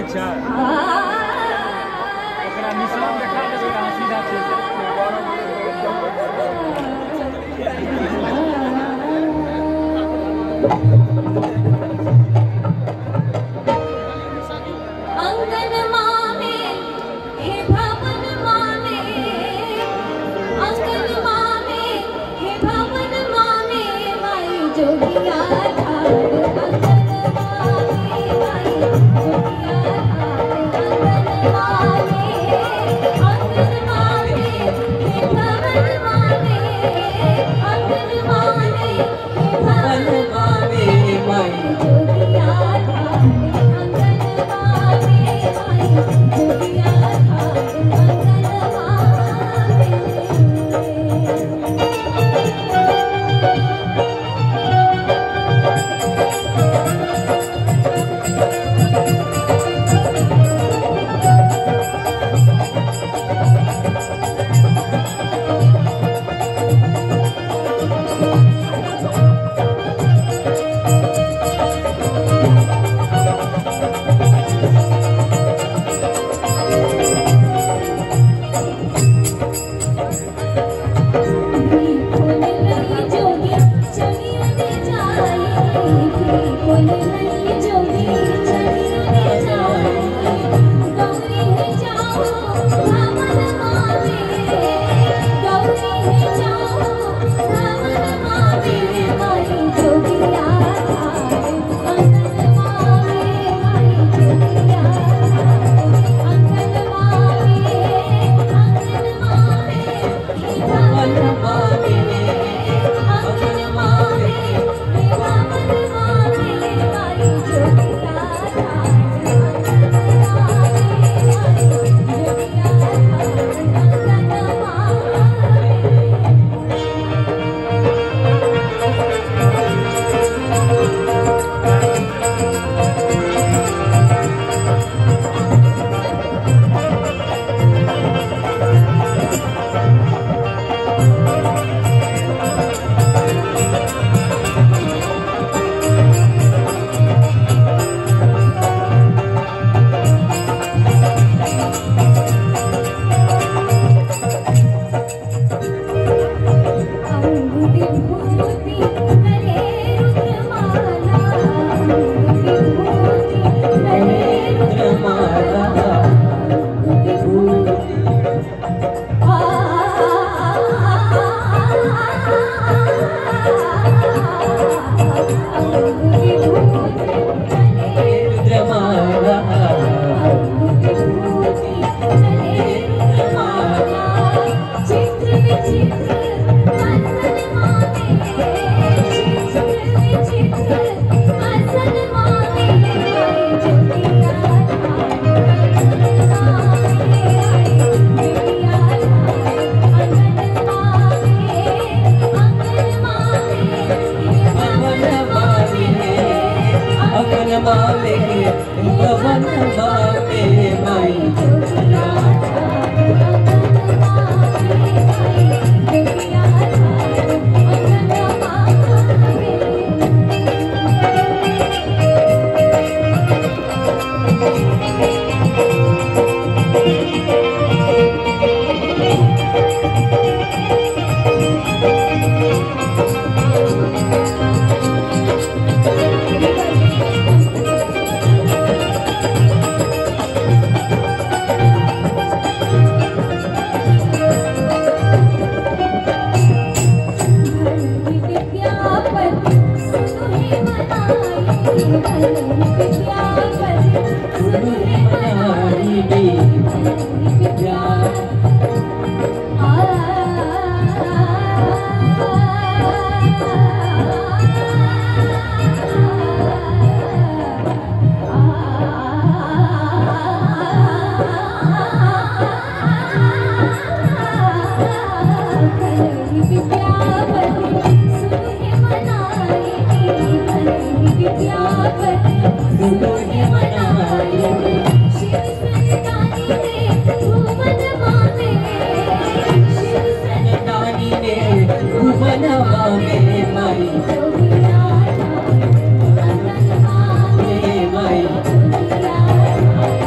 ठीक छै ओकरा निशान देखा देबै तऽ अहाँ सीधा चलि जायब। अंगन मामे हे भवन मामे, अंगन मामे हे भवन मामे माई जोगिया ठाड़, अंगन मामे माई जोगिया ठाड़, अंगन मामे, अंगन मामे हे भवन मामे, अंगन मामे हे भवन मामे माई जोगिया ठाड़, अंगन मामे माई जोगिया ठाड़, अंगन मामे। जोगी चलिया जाई, जोगी चलिया जाई, गौरी है जाओ भवन मामे, गौरी है जाओ भवन मामे माई जोगिया ठाड़, अंगन मामे माई जोगिया ठाड़, अंगन मामे, अंगन मामे हे भवन मामे अंगन मामे हे भवन मामे माई जोगिया ठाड़, अंगन मामे माई जोगिया ठाड़, अंगन मामे। अंग विभूति गले रुद्रमाला, अंग विभूति गले रुद्रमाला, अंग विभूति आ अंग विभूति गले रुद्रमाला, अंग विभूति गले रुद्रमाला, चित्र विचित्र असल मामे, चित्र विचित्र असल मामे माई जोगिया ठाड़, अंगन मामे माई जोगिया ठाड़, अंगन मामे, अंगन मामे हे भवन भवन मामे मामे, अंगन मामे भवन मामे माई जोगिया ठाड़, अंगन मामे माई जोगिया ठाड़, अंगन मामे। विद्यापति सुनु मनाई, विद्यापति सुनु मनाई, विद्या विद्यापति सुनु मनाई, विद्यापति सुनु मनाई, शिव संतानी रे भुवन मामे, शिव संतानी रे भुवन मामे माई जोगिया ठाड़, अंगन मामे माई जोगिया ठाड़,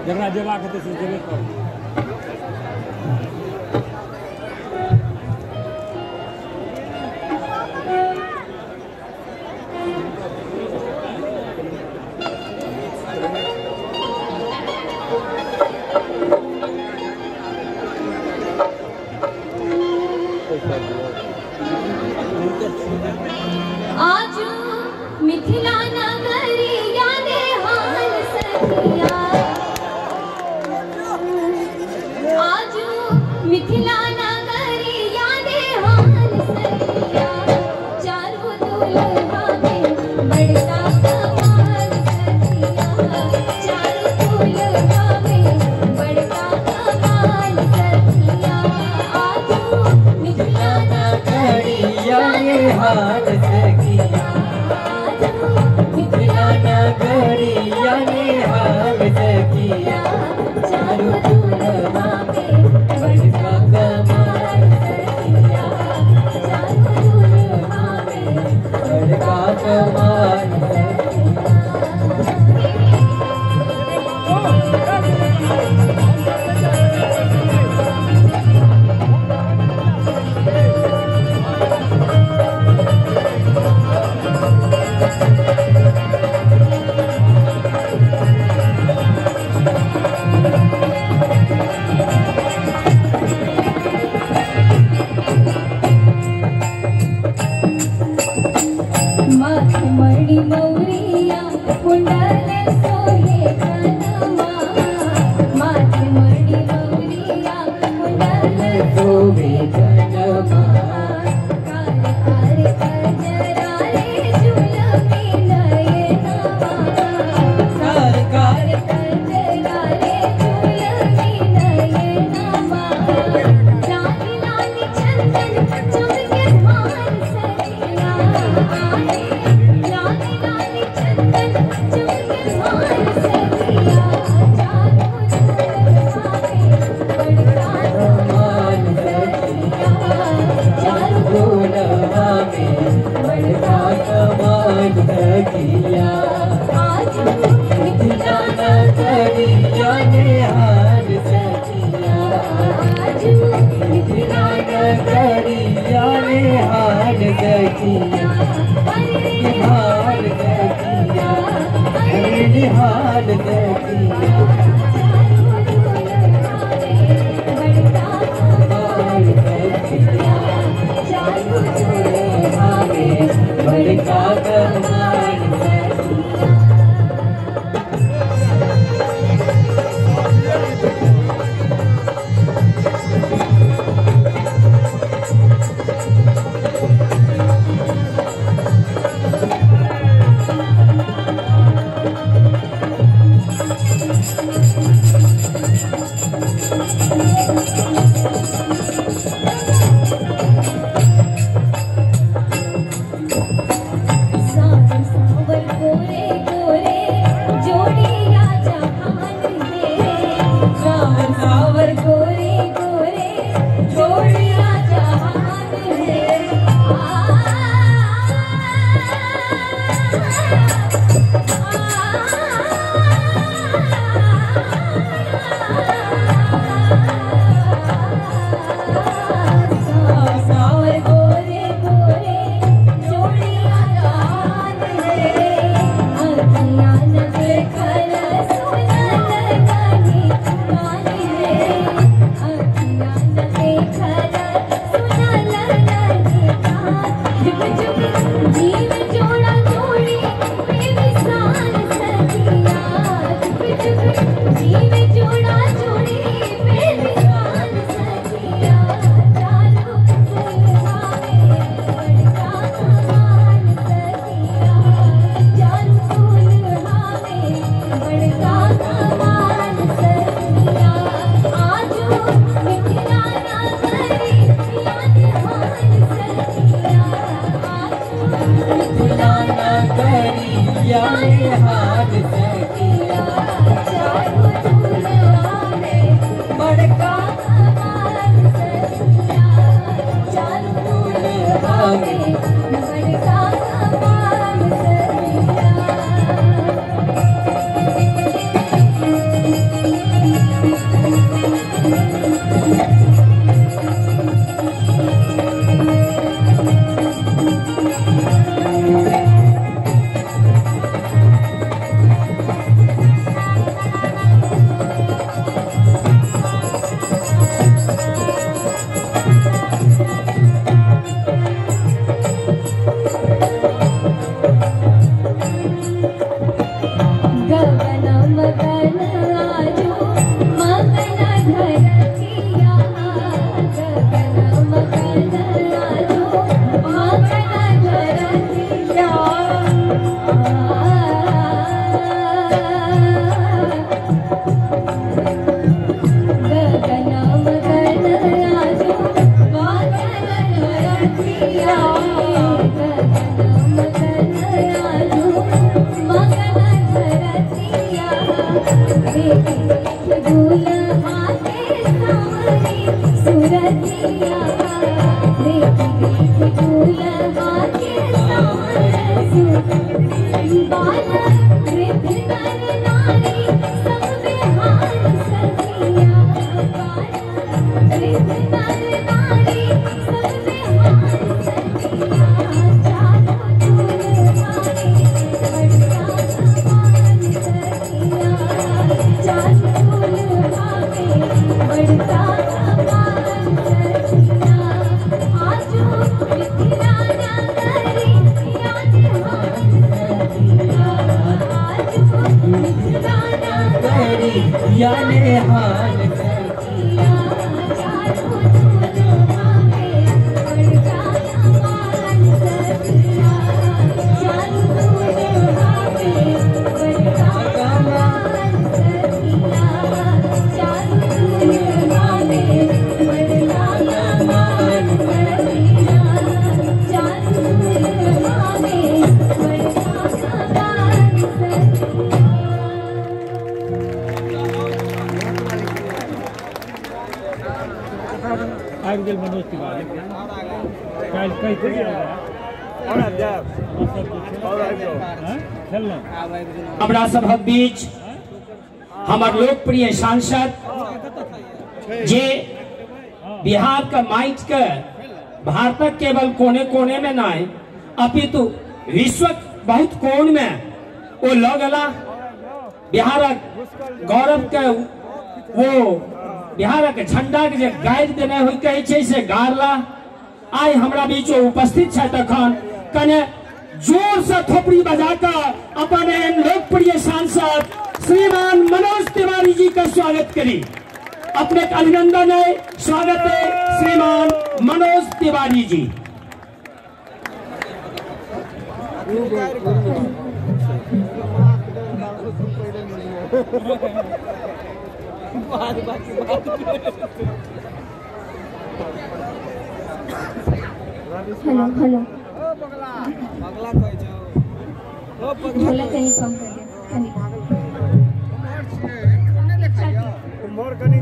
जकरा जेबाक हेतै से जेबे करतै। आज मिथिला नगरिया ने हाल सखिया, आज मिथिला नगरिया ने हाल सखिया, चारों दुल्हा में बड़का कमाल सखिया, चारों दुल्हा में बड़का कमाल सखिया, आज मिथिला नगरिया निहाल सखिया, मिथिला नगरिया निहाल सखिया, चारू दुल्हा में बड़का कमाल सखिया, चारू दुल्हा में बड़का कमाल सखिया। मणि मौरिया कुंडल सोहे कनमा, माथे मणि मौरिया कुंडल सोहे कनमा, कार कार कजरा रे झुलमी नयनवा, कार कार कजरा रे झुलमी नयनवा, लाल लाल चंदन चमके भान सखिया, लाल लाल चंदन चमके भान सखिया, चारू दुल्हा में बड़का कमाल सखिया, चारू दुल्हा में बड़का कमाल सखिया, आज मिथिला नगरिया निहाल सखिया, आज मिथिला नगरिया निहाल सखिया, निहाल सखिया, अरे निहाल सखिया, चारू दुल्हा में बड़का कमाल सखिया, चारू दुल्हा में बड़का कमाल सखिया। सावर सावर गोरे गोरे जोड़िया जहान है, सावर सावर गोरे गोरे जोड़िया जहान है, सावर सावर गोरे गोरे जोड़िया जहान है, अखियाँ न देखल सुनल नहीं कान है, अखियाँ न देखल सुनल नहीं कान, जुग जुग जीव जोड़ा जोड़ी बेमिसाल सखिया, जुग जुग जीव जोड़ा जोड़ी बेमिसाल सखिया, चारू दुल्हा में बड़का कमाल सखिया, चारू दुल्हा में बड़का कमाल सखिया, आजू मिथिला नगरिया निहाल सखिया, आजू मिथिला नगरिया निहाल सखिया, चारू दुल्हा में बड़का कमाल सखिया, चारू दुल्हा में बड़का कमाल सखिया। सखिया मगन आजू मगन धरतिया देख दूल्हा के सावरी सुरतिया देख देख दूल्हा के सावरी बाल वृद्ध नर नारी सब बिहार सखिया बाल वृद्ध नर नारी सब बिहार सखिया चारों दूल्हा के बड़का कमाल सखिया चारों दूल्हा के बड़का कमाल सखिया आजू मिथिला नगरी याद सखिया आजू मिथिला नगरी याने हाल सखिया चारों दूल्हा के बड़का कमाल सखिया चारों दूल्हा के बड़का कमाल सखिया चारों दूल्हा के बड़का कमाल सखिया चारों दूल्हा के बड़का कमाल सखिया। आबि गेल मनोज तिवारी काल्हि कहि खेललहुँ। हमरा सभक बीच हमर लोकप्रिय सांसद जे बिहार के माटि के भारतक केवल कोने कोने में नहीं अपितु विश्वक बहुत कोण में वो लऽ गेला। बिहारक गौरव के वो बिहारक झंडा के जे गाड़ि देने होई कहै छै से गाड़ला। आइ हमरा बीच ओ उपस्थित छथि। अखन कने जोर से थोपड़ी बजा कऽ अपन एहन लोकप्रिय सांसद श्रीमान मनोज तिवारी जी का स्वागत करी। अपने के अभिनंदन है, स्वागत है श्रीमान मनोज तिवारी जी। हेलो हेलो ढोलक कहीं कम कर दे। उम्र कनी।